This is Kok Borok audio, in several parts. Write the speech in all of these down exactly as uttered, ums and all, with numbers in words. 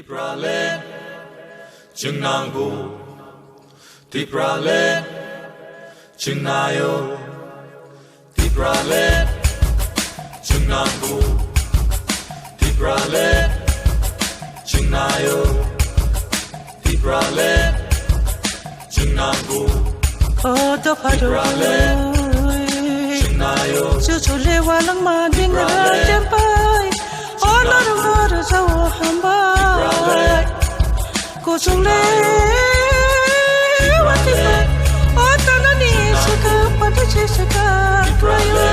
Tipraland chwng nango, Tipraland chwng naio, Tipraland chwng nango, Tipraland chwng naio, Tipraland chwng nango. O dopha Tipraland rwgwi chwng naio. Chuchule walangma dingra Tipraland champai. O norma rwjao hambai. Tipraland kuchungle chwng naio. Watipai. O tanani swkang pati se swkang khlaio.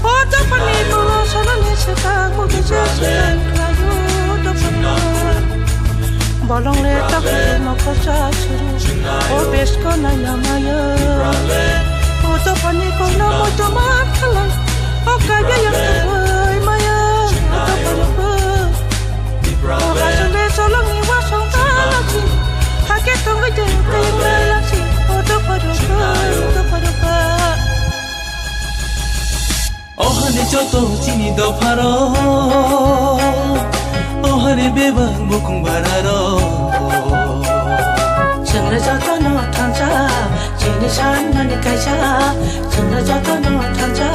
O dophani bolo sanani swkang mugi se swkang khlaio. Dophani bolong le takhuk no khosa suru. O besko naina maya. O dophani kono moito ma khalai. O kaiya yang tubui maya. O dophani bo. O hasung de solong ni wasong talachi. Hake tungui de tengla lachi. O dophani bo. O dophani bo. Ohani joto chini dopharo, ohani bebak bukung bararo. Chwngno jotono thansa, chini sanmani kaisa. Chwngno jotono thansa,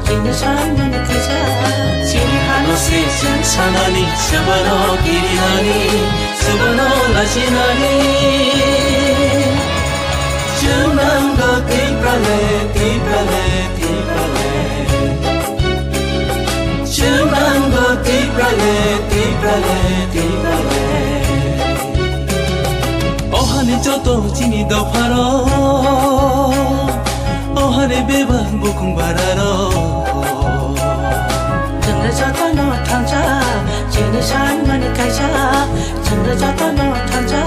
chini sanmani kaisa. Chini hano se chwng sanani, sebano kirinani, sebano lachinani. Chwng nango Tipraland, Tipraland, Tipraland. Chwng nango Tipraland, Tipraland, Tipraland. Ohani joto chini dopharo, ohani bebak bukung bararo. Chwngno jotono thansa, chini sanmani kaisa. Chwngno jotono thansa,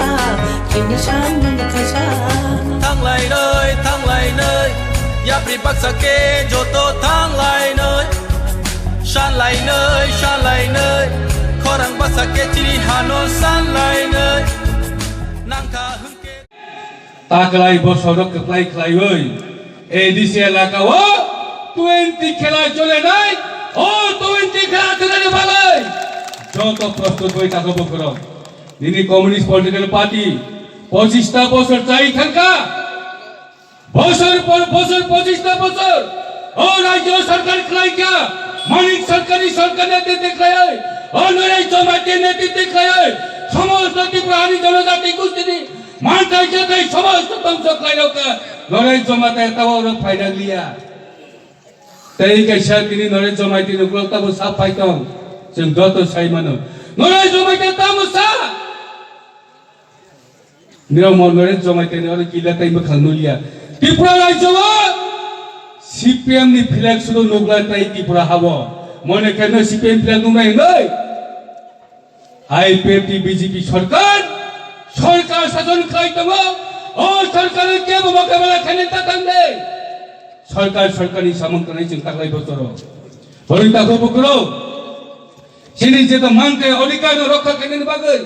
chini sanmani kaisa. Thanglainai, thanglainai, yapri baksa khe joto thanglainai. Sanlainai, sanlainai, khorang baksa khe chini hano sanlainai. Nangkha hwnkhe. Taklai bosorok kwplai khlaiwi A D C elaka o twenty khela cholenai, o twenty khela thwnani bagwi joto prostut bai tako bukhurok. Nini Communist Political Party pochista bosor chai thangkha, bosor por bosor pochista bosor o rajyo sarkar khlaikha, Manik Sarkarni sarkar netritwi khlaiwi, o Narenjo Maiti netritwi khlaiwi, somosto Tripura hani jonojati gustini manthai jatai somosto dhongso khlairokha, Narenjo Maiti tabo oro phainang liya. Tei kaisa tini Narenjo Maiti ni ukulok tabo sa phai tong, chwng joto sai mano. Narenjo Maiti tamo sa. Nirok mo Narenjo Maiti ni oro kila tei mwkhang nuliya. Tripura rajyo o C P M ni flag sudo nukla tei Tripura habo. Mone khe no C P M flag nuknai hwnwi. I P F T B J P sarkar, sarkar sason khlai tongo, o sarkar kebo mokabela khainani ta thang de. Sarkar, sarkarni samung tanai chwng taklai bosoro. Boroi tako bukhurok. Chini jeto manthai odhikar no rokha khainani bagwi.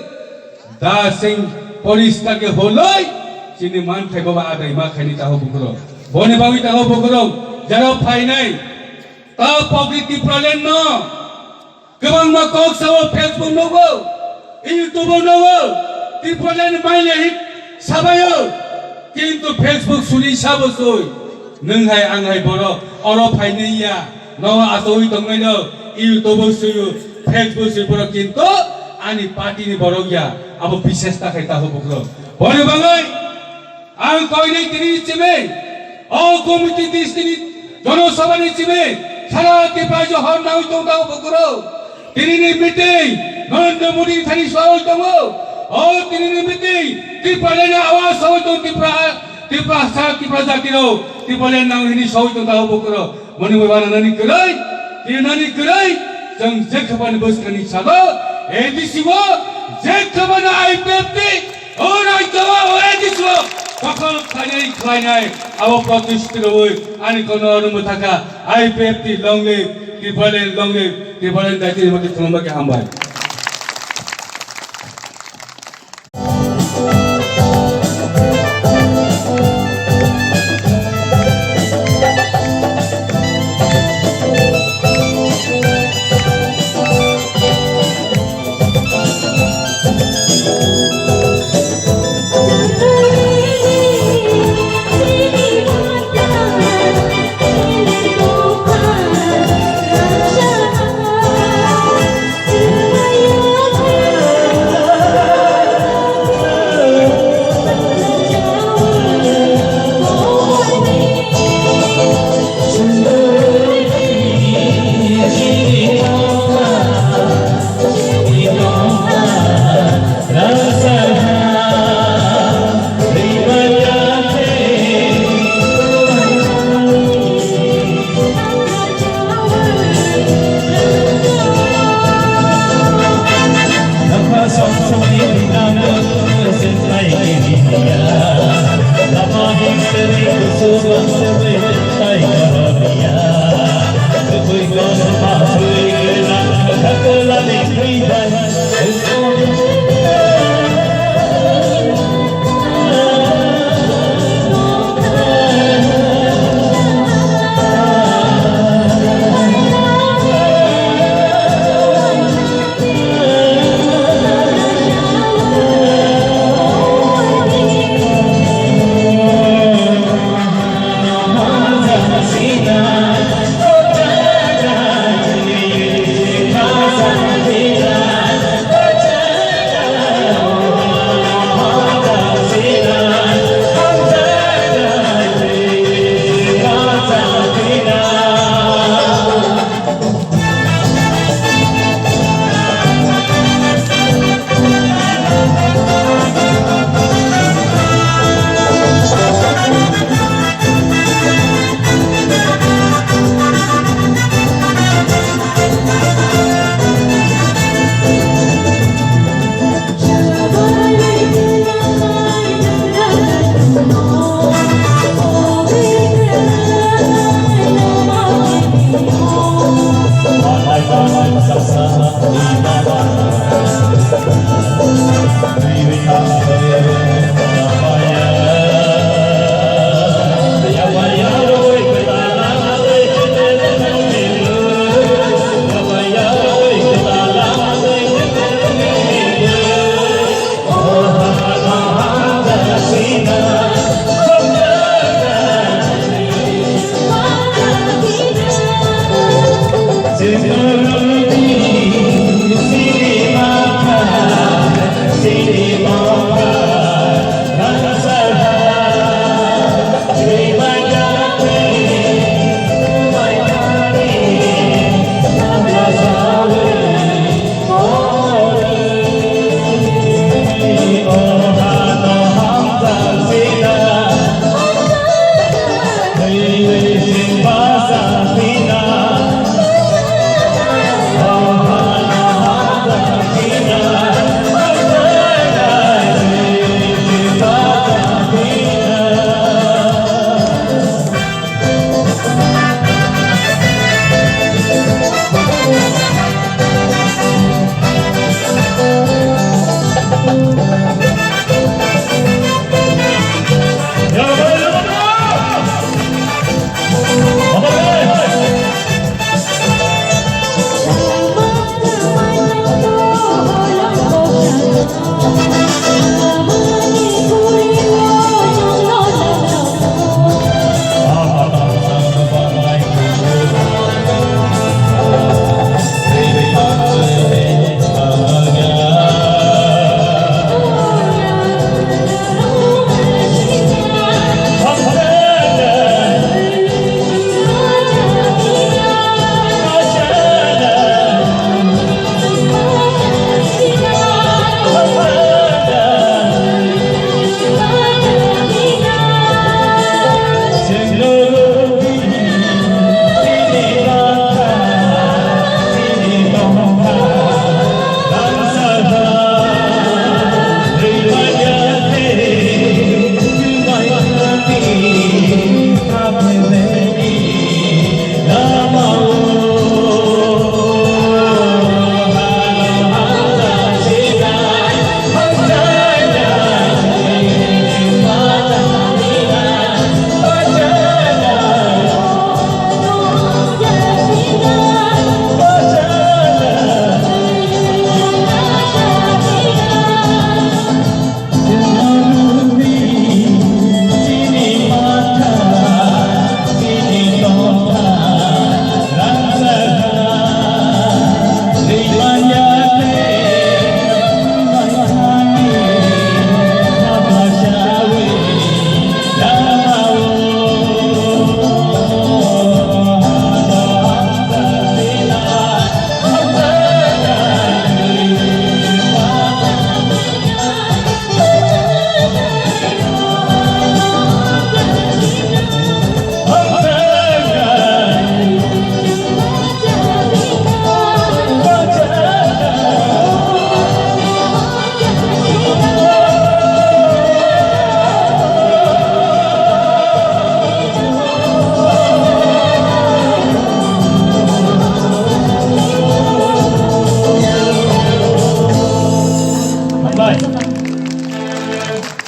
Da sing poriskar khe holoi chini manthai boba adai ma khaini tako bukhurok. Boni bagwi tako bukhurok. Jara phainai. Ta pogri Tipraland no. Kwbangma kok sao Facebook nugo, YouTube o nugo, Tipraland maile hit sabaio, kintu Facebook suri sabo sui. Nwng hai ang hai borok oro phainai ya, nogo achawi tongnaino YouTube o suio, Facebook sui borok kintu ani party ni borok ya, abo bises ta khai taho bukrok. Boni bagwi Ang koinai tini chimi, o committee ni sini, jonosabha ni chimi, sara Tripura johor nangwi tong tang bukurok. Tini ni meeting, Narendra Modi thani sawi tongo. O tini ni meeting, Tripura ni awas sawi tong Tripura, Tripura sa Tripura jati rok, Tripura nang hini sawi tong tang bukurok. Moni bai wana nani kwrwi, tini nani kwrwi, chwng je khapani bwskani salo, A D C o, je khapani I P F T, o raijao, o A D C o, dokhol khlainai, khlainai, abo protest rwi, ani kono oro mwthakha, I P F T long live, Tipraland long live, Tipraland daitini mati khulumba khe hambai.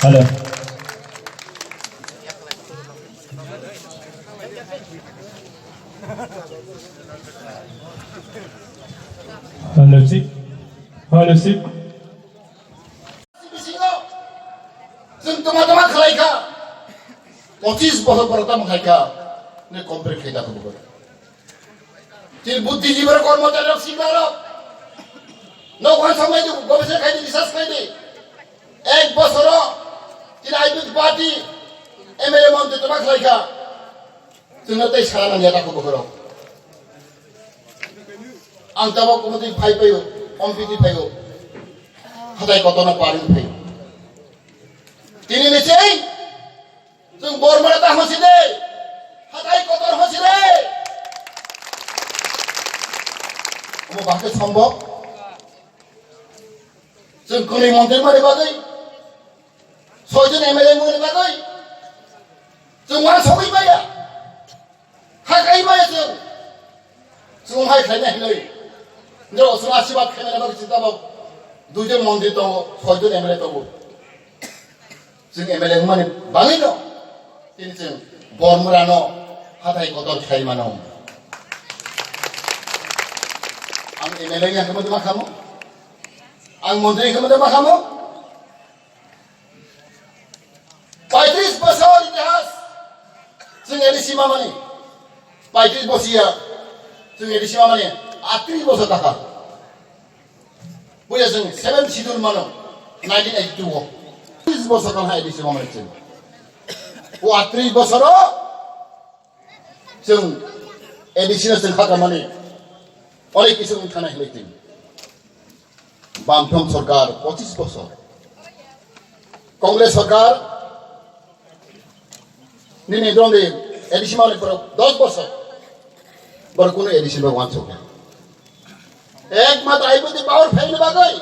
Hello. Hello, sir. Hello, sir. Bisingo chwng tongma tongma khlai kha. Pochis bochor borok tamo khai kha. Ne complete khai da kho. Chini buddhijibi rok, kormochari rok, sikla rok. Nok uansuk nai di, gobisna khai di, research khai di. Ek bosoro chini I P F T party M L A montri tongma khlai kha. Chwngno tei sana nangya takhuk bukhurok. Ang tabok kumutwi phai phaio, ompiti phaio. Hatai kotorno paring phaio. Tini ni sei, chwng Bormara ta hosi de, hatai kotor hosi de. Omo bahai sombok. Chwng kwnwi montri mani bagwi, soijon M L A mani bagwi, chwng uansugwi maya, hakai maya chwng, chwng hai khlainai hinwi, Norok chwng asibad khaimani bagwi chwng tabok duijon montri tongo, soijon M L A tongo. Chwng M L A wngmani bagwino tini chwng Bormurano hathai kotor khlai mano. Ang M L A wngya khe ma khamo? Ang montri wngya khe ma khamo? Paitris bosor itihas chwng A D C mamani. Paitris bosiya chwng A D C mamani. Atris bosor taka. Buya chwng seven schedule mano nineteen eighty-two o. Atris bosor kan hai A D C mamani chwng. O atris bosoro chwng A D C no chwng khakamani. Onek kisu wng thana hinwi chwng. Bamfront sorkar pochis bosor. Congress sorkar nini dongdi A D C mani borok dos bosor. Borok kunu A D C bai wansuk ya. Ekmatra aiboti power phaini bagwi,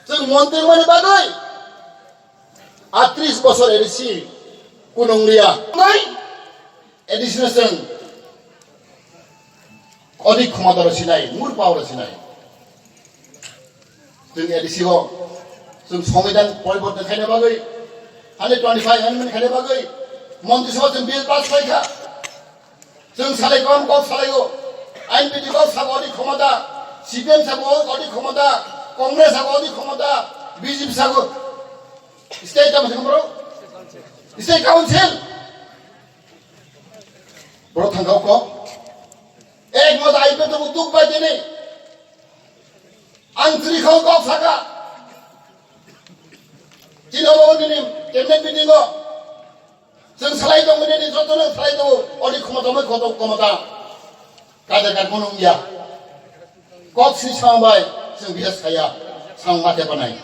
chwng montri mani bagwi, atris bosor A D C kunung liya. Nai A D C no chwng odik khomota rw sinai, mur power rw sinai. Chwng A D C o chwng songbidhan poriborton khaina bagwi, hundred twenty five amendment khaina bagwi, montri sabha chwng bill pass khlai kha. Chwng salai kom kok salai o, N P P kok sabo odik khomota, C P M sabo odik khomota, Congress sabo odik khomota, B J P sabo state tamo sabo bro, state council. Bro thangkha kok. Ek mata I P F tuk bai tini. Ang chiri khau kok saka. Chini obo nini cabinet meeting o. Chwng salai tong nini joto no salai tong. Odi khomota mai khoto khomota. Kada kad mono ya. Kok si sambai chwng biya saya. Sang mate panai.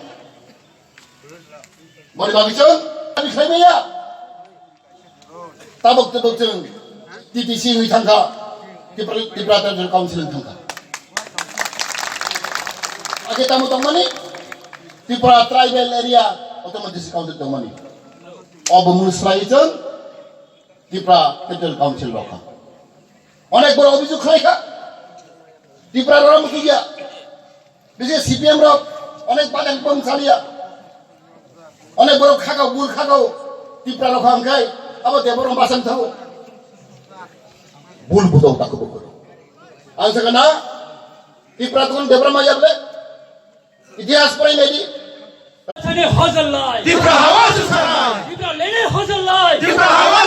Mori bagi chwng. Kami khlai maya. Tabok tabok chwng T T C wngwi thangkha, Tipra, Tipra Territorial Council wngwi thangkha. Ake tamo tongmani Tripura Tribal Area Autonomous District Council tongmani. Obo mung swlaiwi chwng Tripura Territorial Council rokha. Onek borok obhijog khlaikha. Tripura rok muchungya. Bisi C P M rok onek badang bom chaliya. Onek borok khakao, bul khakao. Tripura rok hangkai abo Debbarma basang thango. Bul butong tako bukuro. Ang sakana Tripura tukun Debbarma yable. Itihas porai naidi. Sani hozallai. Tipra hawa susana. Tipra lene hozallai. Tipra hawa.